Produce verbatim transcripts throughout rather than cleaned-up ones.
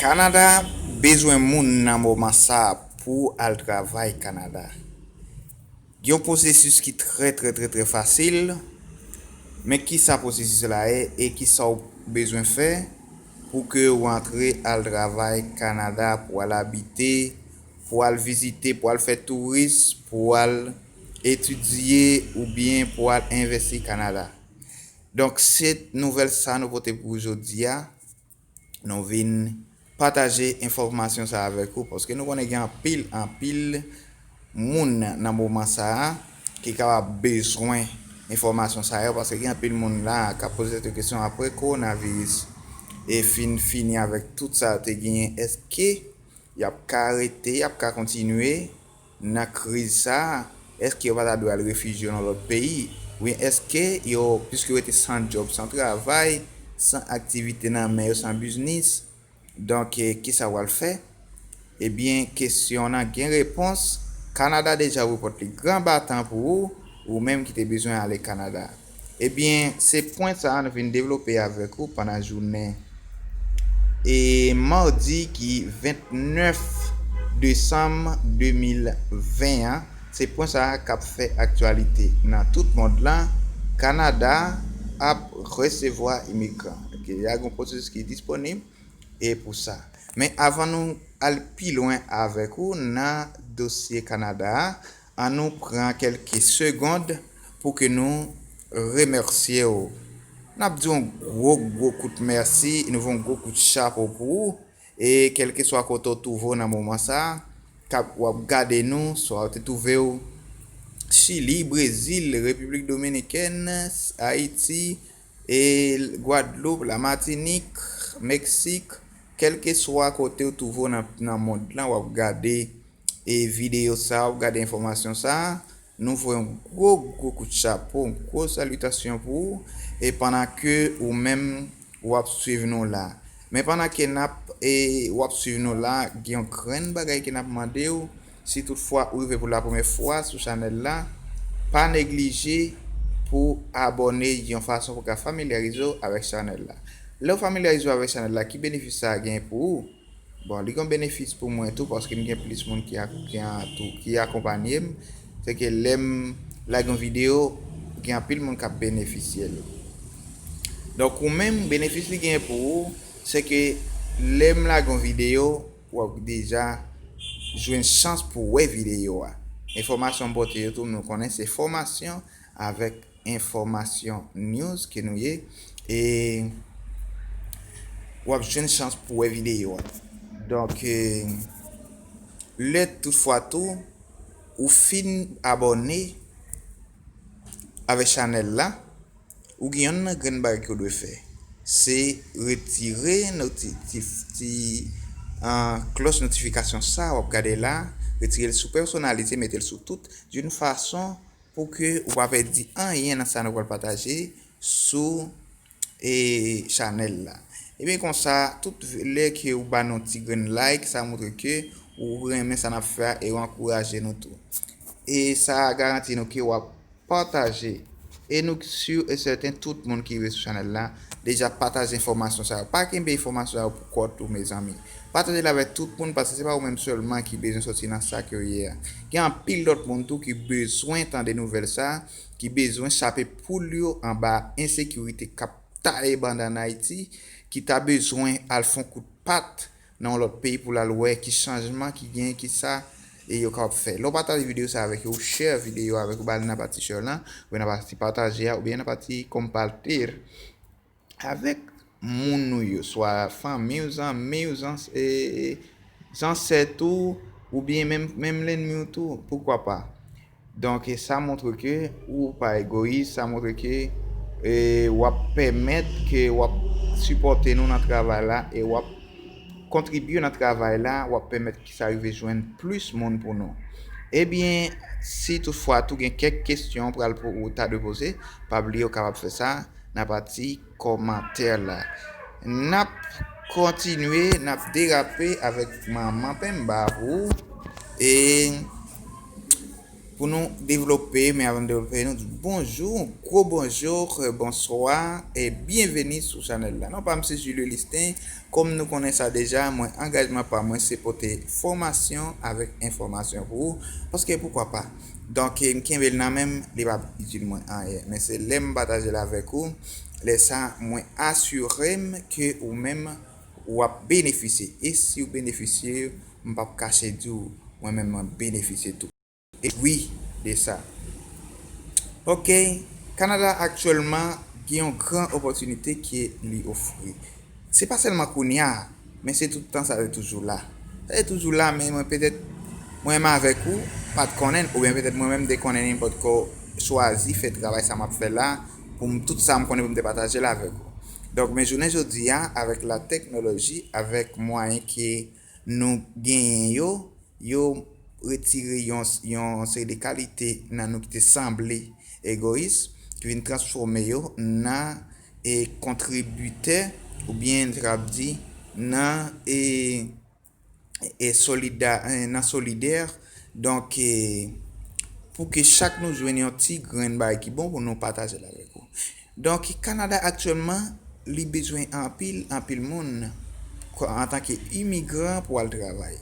Kanada bezwen moun nan moman sa a pou al travay Kanada. Gen yon pwosesis ki trè, trè, trè, trè fasil. Men kisa pwosesis la ye e kisa w bezwen fè pou ke w antre al travay Kanada, pou al abite, pou al vizite, pou al fè touris, pou al etidye oubyen pou al envesti Kanada. Donk, se nouvèl sa nou pote pou jodi a. Nou vin pataje enfòmasyon sa avèk ou, paske nou konnen gen anpil, anpil moun nan moman sa a ki kapab bezwen enfòmasyon sa yo, paske gen anpil moun la k ap poze tèt yo kesyon apre kowonaviris e fin fini avèk tout sa yo te genyen, èske y ap ka rete, y ap ka kontinye nan kriz sa a? Èske yo pa ta dwe al refijye yo nan lòt peyi? Oubyen èske yo, piske yo rete san djòb, san travay, san aktivite nan men yo, san biznis, donk, eh, kisa w al fè? Ebyen, kesyon an gen repons. Kanada deja ouvri pòt li gran batan pou ou, ou menm ki te bezwen ale Kanada. Ebyen, se pwen sa a nou vin devlope avèk ou pandan jounen e madi ki vennèf desanm de mil ven an. Se pwen sa a k ap fè aktyalite nan tout mond lan. Kanada ap resevwa imigran. Gen yon pwosesis ki disponib e pou sa. Men avan nou al pi lwen avèk ou nan dosye Kanada a, an nou pran kèlke segond pou ke nou remèsye w. N ap di w yon gwo, gwo kout mèsi, nou voye yon gwo kout chapo pou ou. E kèlkeswa kote w twouve w nan moman sa a, k ap, w ap gade nou, swa w te twouve w Chili, Brezil, Repiblik Dominikèn, Ayiti, e Gwadloup, Lamatinik, Meksik, kèlkeswa kote w twouve w nan, nan mond lan, w ap gade e videyo sa a, w ap gade enfòmasyon sa a, nou voye yon gwo, gwo kout chapo, yon gwo salitasyon pou ou, e pandan ke ou menm w ap swiv nou la. Men pandan ke n ap, e w ap swiv nou la, gen yon grenn bagay ke n ap mande w, si toutfwa ou rive pou la premyè fwa sou chanèl la, pa neglije pou abòne yon fason pou ka familyarize w avèk chanèl la. Lè w familyarize w avèk chanèl la, ki benefis sa a genyen pou ou? Bon, li gen benefis pou mwen tou, paske m gen plis moun ki ak-, ki an-, tou, ki akonpanye m. Se ke lè m lage yon videyo, gen anpil moun k ap benefisye l. Donk, ou menm, benefis li genyen pou ou, se ke lè m lage yon videyo, w ap deja jwenn chans pou w wè videyo a. Enfòmasyon m pote yo tou, nou konnen se fòmasyon avèk enfòmasyon, news ke nou ye, e w ap jwenn chans pou wè videyo a. Donk, e, lè toutfwa tou, ou fin abòne avèk chanèl la, ou gen yonn nan grenn bagay ke w dwe fè. Se retire noti-, ti, ti, an, klòch notifikasyon sa w ap gade la, retire l sou pèsonalize, mete l sou tout, d'une façon pou ke ou pa pèdi anyen nan sa nou pral pataje sou, e, chanèl la. Ebyen konsa, tout v-, lè ke ou ba nou ti grenn like, sa montre ke ou renmen sa n ap fè a e ou ankouraje nou tou. E sa garanti nou ke w ap pataje. E nou si e sèten tout moun ki rive sou chanèl la deja pataje enfòmasyon sa yo. Pa kenbe enfòmasyon sa yo pou kò w tou, mezanmi. Pataje l avèk tout moun, paske se pa ou menm sèlman ki bezwen soti nan sa ke w ye a. Gen anpil lòt moun tou ki bezwen tande nouvèl sa, ki bezwen chape poul yo anba ensekirite k ap taye banda ann Ayiti, ki ta bezwen al fè yon kout pat nan yon lòt peyi pou l al wè ki chanjman ki gen, ki sa, e yo kapab fè. Lè w pataje videyo sa avèk yo, ou share videyo avèk yo, ba l nan pati share lan, oubyen nan pati pataje a, oubyen nan pati compartir avèk moun ou yo, swa fanmi w, zanmi w, zans-, e, zansèt ou, oubyen menm, menm lènmi w tou, poukwa pa. Donk, e sa montre ke ou pa egoyis, sa montre ke, e, w ap pèmèt ke w ap sipòte nou nan travay la e w ap kontribye nan travay la, w ap pèmèt ke sa rive jwenn plis moun pou nou. Ebyen, si toutfwa tou gen kèk kesyon pral pou ou ta dwe poze, pa bliye w kapab fè sa nan pati kòmantè la. N ap kontinye, n ap derape avèk Manman Penba pou ou. E Pou nou devlope, men avan nou devlope, nou di bonjou, gwo bonjou, bonswa, e byenveni sou chanèl la. Non pa m se Julio Listin, kòm nou konnen sa deja, mwen angajman pa mwen se pote fòmasyon avèk enfòmasyon pou ou, paske poukwa pa. Donk, m kenbe l nan men m, li p ap itil mwen anyen. Men se lè m pataje l avèk ou, lè sa mwen asire m ke ou menm w ap benefisye. E si w benefisye, m p ap kache di w, mwen menm mwen benefisye tou. E wi, de sa. Ok, Kanada aktyèlman gen yon gran opòtinite ke li ofri. Se pa sèlman kounye a, men se tout tan sa te toujou la. Sa te toujou la, men mwen petèt, mwen menm avèk ou, pa t konnen l, oubyen petèt mwen menm te konnen l, men m potko chwazi fè travay sa m ap fè la, pou m, tout sa m konnen pou m te pataje l avèk ou. Donk, men jounen jodi a, avèk la teknoloji, avèk mwayen ke nou genyen yo, yo retire yon, yon seri de kalite nan nou ki te sanble egoyis, ki vin transfòme yo nan, e, kontribitè, oubyen, m ta kab di, nan, e, e solida-, e, nan solidè. Donk, e, pou ke chak nou jwenn yon ti grenn bagay ki bon pou nou pataje l avèk ou. Donk, Kanada aktyèlman, li bezwen anpil, anpil moun ko-, antanke imigran pou al travay.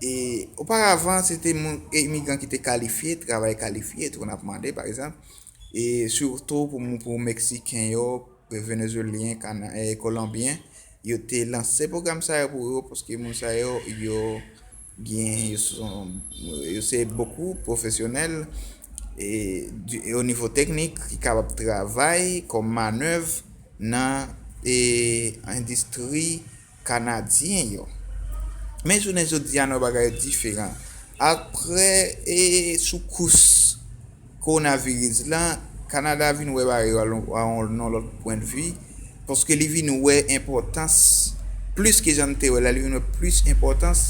E oparavan, se te moun, e imigran ki te kalifye, travay kalifye, tou n ap mande, pa egzanp, e sitou pou moun, pou Meksiken yo, Venezuelyen, Kana-, e Kolonbyen, yo te lanse pwogram sa yo pou yo, paske moun sa yo, yo gen, yo se, yo se bokou pwofesyonèl, e, di, e o nivo teknik, ki kapab travay kòm manèv nan, e, endistri kanadyen yo. Men jounen jodi a, nou bagay yo diferan. Apre, e, soukous kowonaviris lan, Kanada vin wè bagay yo a yon, a yon, yon lòt pwennvi, paske li vin wè enpòtans, plis ke jan n te wè la, li vin wè plis enpòtans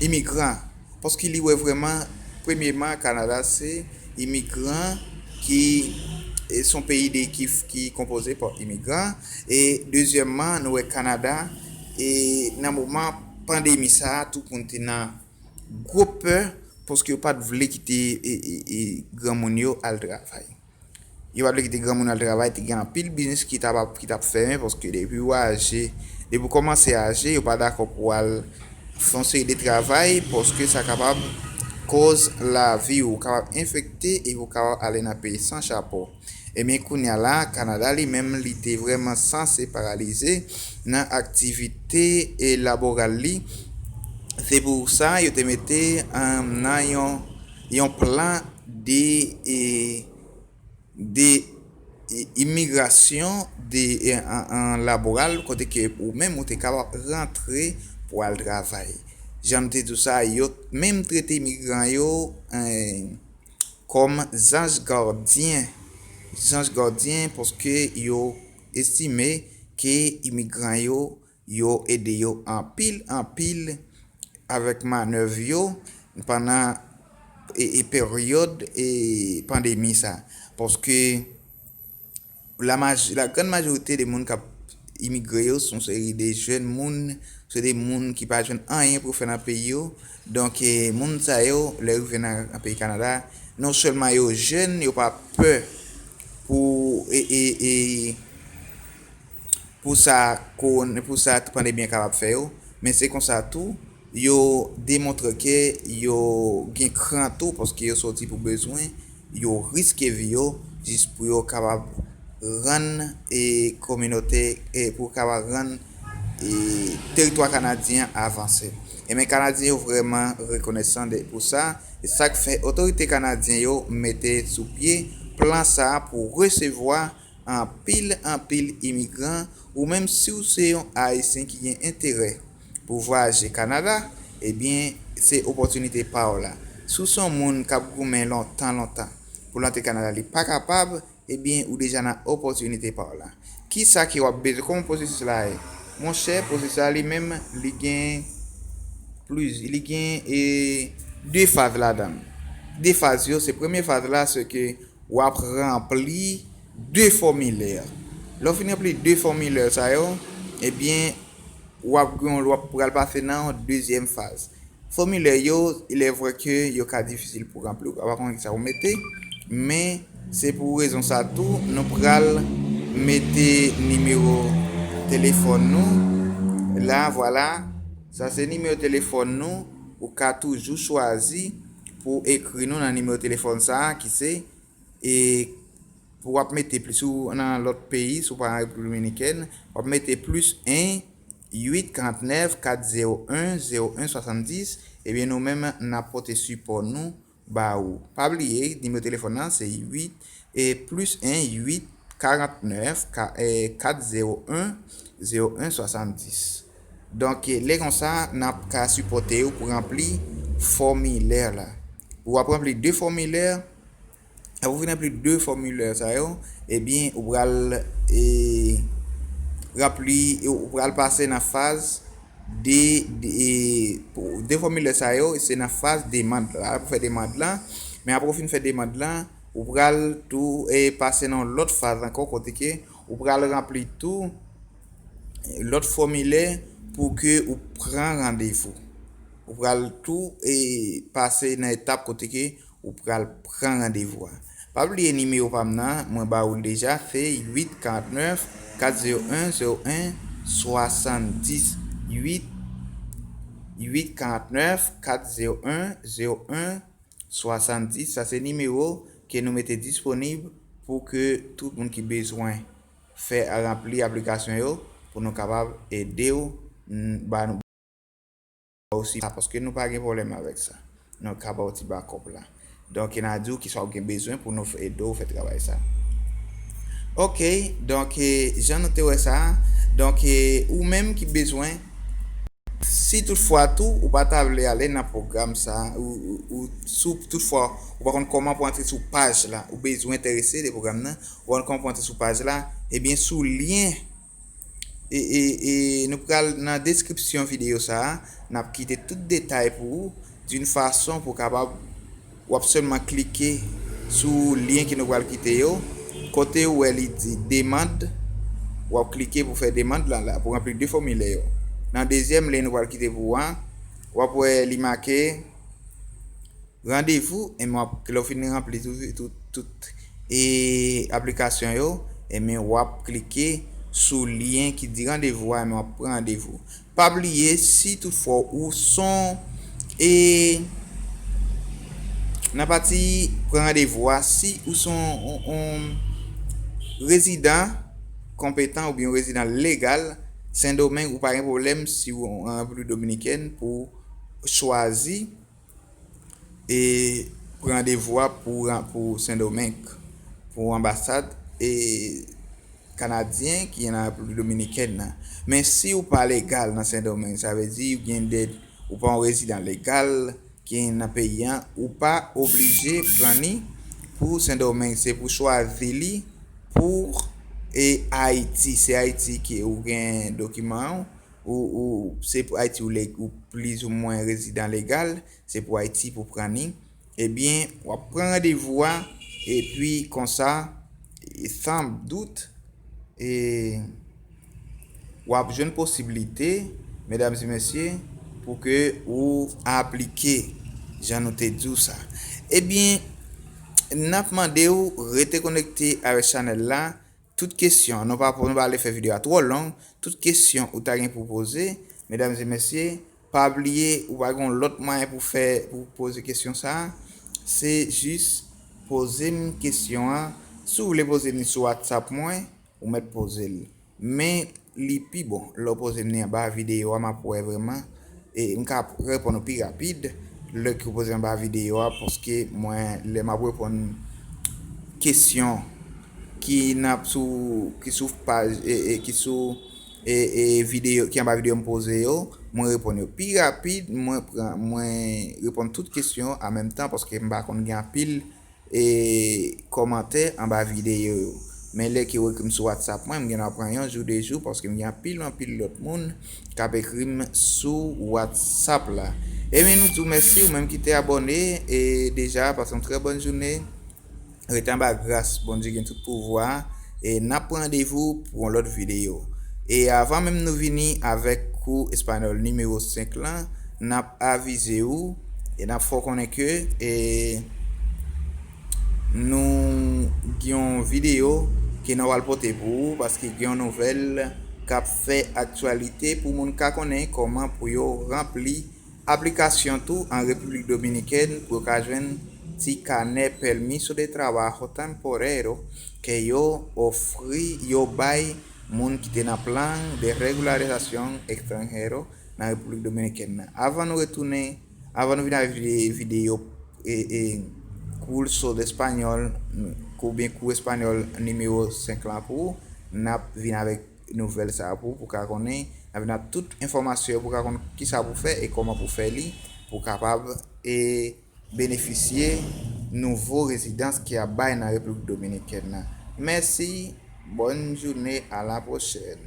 imigran. Paske li wè vrèman, premyeman, Kanada se imigran ki, e, se yon peyi de, ki, ki konpoze pa imigran. E dezyèmman, nou wè Kanada, e nan moman pandemi sa a, tout moun te nan gwo pè, paske yo pa t vle kite, e, e, e, granmoun yo al travay. Yo pa t vle kite granmoun al travay, te gen anpil biznis ki t ap, ki t ap fèmen, paske depi w aje, depi w kòmanse aje, yo pa dakò pou w al fè yon seri de travay, paske sa kapab koz lavi w kapab enfekte e ou kapab ale nan peyi san chapo. Ebyen, kounye a la, Kanada li menm, li te vrèman sanse paralize nan aktivite, e, laboral li. Se pou sa, yo te mete, e, nan yon, yon plan de, e, de, e, imigrasyon, de, e, an, an laboral, kote ke ou menm ou te kapab rantre pou al travay. Jan m te di w sa, yo menm trete imigran yo, e, kòm zanj gadyen. Zanj gadyen, paske yo estime ke imigran yo, yo ede yo anpil, anpil avèk manèv yo pandan, e, e peryòd, e, pandemi sa. Paske la maj-, la grann majorite de moun k ap imigre yo se yon seri de jèn moun, se de moun ki pa jwenn anyen pou fè nan peyi yo. Donk, e, moun sa yo, lè yo rive nan, nan peyi Kanada, non sèlman yo jèn, yo pa pè pou, e, e, e, pou sa kowon-, pou sa pandemi an kapab fè yo, men se konsa tou, yo demontre ke yo gen kran tou, paske yo soti pou bezwen, yo riske vi yo, jis pou yo kapab rann, e, kominote, e, pou kapab rann, e, teritwa kanadyen an avanse. E men Kanadyen yo vrèman rekonesan de, pou sa, e sa k fè otorite kanadyen yo mete sou pye plan sa a pou resevwa anpil, anpil imigran, ou menm si w se yon Ayisyen ki gen enterè pou vwayaje Kanada, ebyen, se opòtinite pa w la. Si w se yon moun k ap goumen lontan, lontan pou l antre Kanada, li pa kapab, ebyen, ou deja nan opòtinite pa w la. Kisa ke w ap bezwen? Kòman pwosesis la ye? Monchè, pwosesis la li menm, li gen pliz-, li gen, e, de faz ladan l. De faz yo, se premye faz la, se ke w ap ranpli de fòmilè. Lè w fin ranpli de fòmilè sa yo, ebyen, w ap gen, w ap pral pase nan yon dezyèm faz. Fòmilè yo, il est vrai que yo ka difisil pou ranpli, ou pa konn kisa ou mete, men se pou rezon sa tou, nou pral mete nimewo telefòn nou la, vwala. Sa se nimewo telefòn nou, ou ka toujou chwazi pou ekri nou nan nimewo telefòn sa a ki se, e, pou w ap mete plis, si w nan lòt peyi, si w pa nan Repiblik Dominikèn, w ap mete plis en uit karant nèf kat zewo en zewo en swasanndis, ebyen nou menm n ap pote sipò nou ba ou. Pa bliye, nimewo telefòn nan se uit, e, plis en uit karant nèf kat zewo en zewo en swasanndis. Donk, e, lè konsa, n ap ka sipòte ou pou ranpli fòmilè la. Ou ap ranpli de fòmilè, apre ou fin ranpli de fòmilè sa yo, ebyen, ou pral, e, ranpli, ou pral pase nan faz de, de, e, pou, de fòmilè sa yo, se nan faz demann la, pou fè demann lan. Men apre ou fin fè demann lan, ou pral tou, e, pase nan yon lòt faz ankò, kote ke ou pral ranpli tou lòt fòmilè pou ke ou pran randevou. Ou pral tou, e, pase nan etap kote ke ou pral pran randevou a. Pa bliye nimewo pa m nan, mwen ba ou l deja, se uit karant nèf kat zewo en zewo en swasanndis. Uit, uit karant nèf kat zewo en zewo en swasanndis. Sa se nimewo ke nou mete disponib pou ke tout moun ki bezwen fè ranpli aplikasyon yo, pou nou kapab ede w, n-, ba nou osi, paske nou pa gen pwoblèm avèk sa. Nou ka ba w ti bakòp la. Donk, n a di w ki sa w gen bezwen pou nou fè, ede w fè travay sa. Ok, donk, e, jan nou te wè sa, donk, e, ou menm ki bezwen, si toutfwa tou, ou pa ta vle ale nan pwogram sa, ou, ou, ou, si w, toutfwa, ou pa konn kòman pou antre sou paj la, ou bezwen enterese de pwogram nan, ou pa konn kòman pou antre sou paj la, ebyen, sou lyen e, e, e nou pral nan deskripsyon videyo sa a, n ap kite tout detay pou ou, d'une façon pou w kapab, w ap sèlman klike sou lyen ke nou pral kite yo, kote ou wè li di demann, w ap klike pou fè demann lan la, pou ranpli de fòmilè yo. Nan dezyèm lyen nou pral kite pou ou a, w ap wè li make randevou, e w ap, lè w fin ranpli tout, tout, tout, e, aplikasyon yo, e men w ap klike sou lyen ki di randevou a, e men w ap pran randevou. Pa bliye, si toutfwa ou son, e, nan pati pran randevou a, si ou son on, on rezidan konpetan oubyen yon rezidan legal Sendomeng, ou pa gen pwoblèm si w an Repiblik Dominikèn pou chwazi e pran randevou a pou, pou Sendomeng, pou anbasad e kanadyen ki nan Repiblik Dominikèn nan. Men si w pa legal nan Sendomeng, sa vle di ou gen de, ou pa yon rezidan legal ki nan peyi a, ou pa oblije pran ni pou Sendomeng, se pou chwazi li pou, e, Ayiti. Se Ayiti ki ou gen dokiman ou, ou, ou, se pou Ayiti ou, le, ou plizoumwen rezidan legal, se pou Ayiti pou pran ni. Ebyen, w ap pran randevou a, epi konsa, e, san dout, e, w ap jwenn posiblite, medam e mesye, pou ke ou aplike, jan nou te di w sa. Ebyen, n ap mande w rete konekte avèk chanèl la. Tout kesyon, nou pa, nou pa vle fè videyo a twò long, tout kesyon ou ta gen pou poze, medam e mesye, pa bliye, ou pa gen yon lòt mwayen pou fè, pou poze kesyon sa a, se jis poze m kesyon an. Si w vle poze m li sou WhatsApp mwen, ou mèt poze l. Men li pi bon lè w poze m li anba videyo a, m ap wè vrèman, e m ka reponn ou pi rapid lè ke w poze m anba videyo a, paske mwen, lè m ap reponn kesyon ki nan, sou, ki sou paj, e, e, ki sou, e, e, videyo, ki anba videyo m poze yo, mwen reponn yo pi rapid, mwen pran, mwen reponn tout kesyon an menm tan, paske m pa konn gen anpil, e, kòmantè anba videyo yo. Men lè ke w ekri m sou WhatsApp mwen, m gen dwa pran yon jou, de jou, paske m gen anpil, anpil lòt moun k ap ekri m sou WhatsApp la. Ebyen, nou di w mèsi, ou menm ki te abòne, e, deja, pase yon trè bòn jounen. Rete anba gras Bondye gen tout pouvwa. E n ap pran randevou pou yon lòt videyo. E avan menm nou vini avèk kou espanyòl nimewo senk lan, n ap avize ou e n ap fè w konnen ke e nou gen yon videyo ke nou pral pote pou ou, paske gen yon nouvèl k ap fè aktyalite pou moun ka konnen kòman pou yo ranpli aplikasyon tou an Repiblik Dominikèn pou yo ka jwenn ti kanè permiso de trabajo temporero ke yo ofri, yo bay moun ki te nan plan de regularizasyon extranjero nan Repiblik Dominikèn nan. Avan nou retounen, avan nou vin avèk vide- videyo e, e, kurso de espanyòl, oubyen kou espanyòl nimewo senk lan pou ou, n ap vin avèk nouvèl sa a pou ou, pou ka konnen, n ap vin ak tout enfòmasyon yo pou ka konn kisa pou fè e kòman pou fè li, pou kapab e benefisye nouvo rezidans ki ap bay nan Repiblik Dominikèn nan. Mèsi, bòn jounen, a la pwochèn.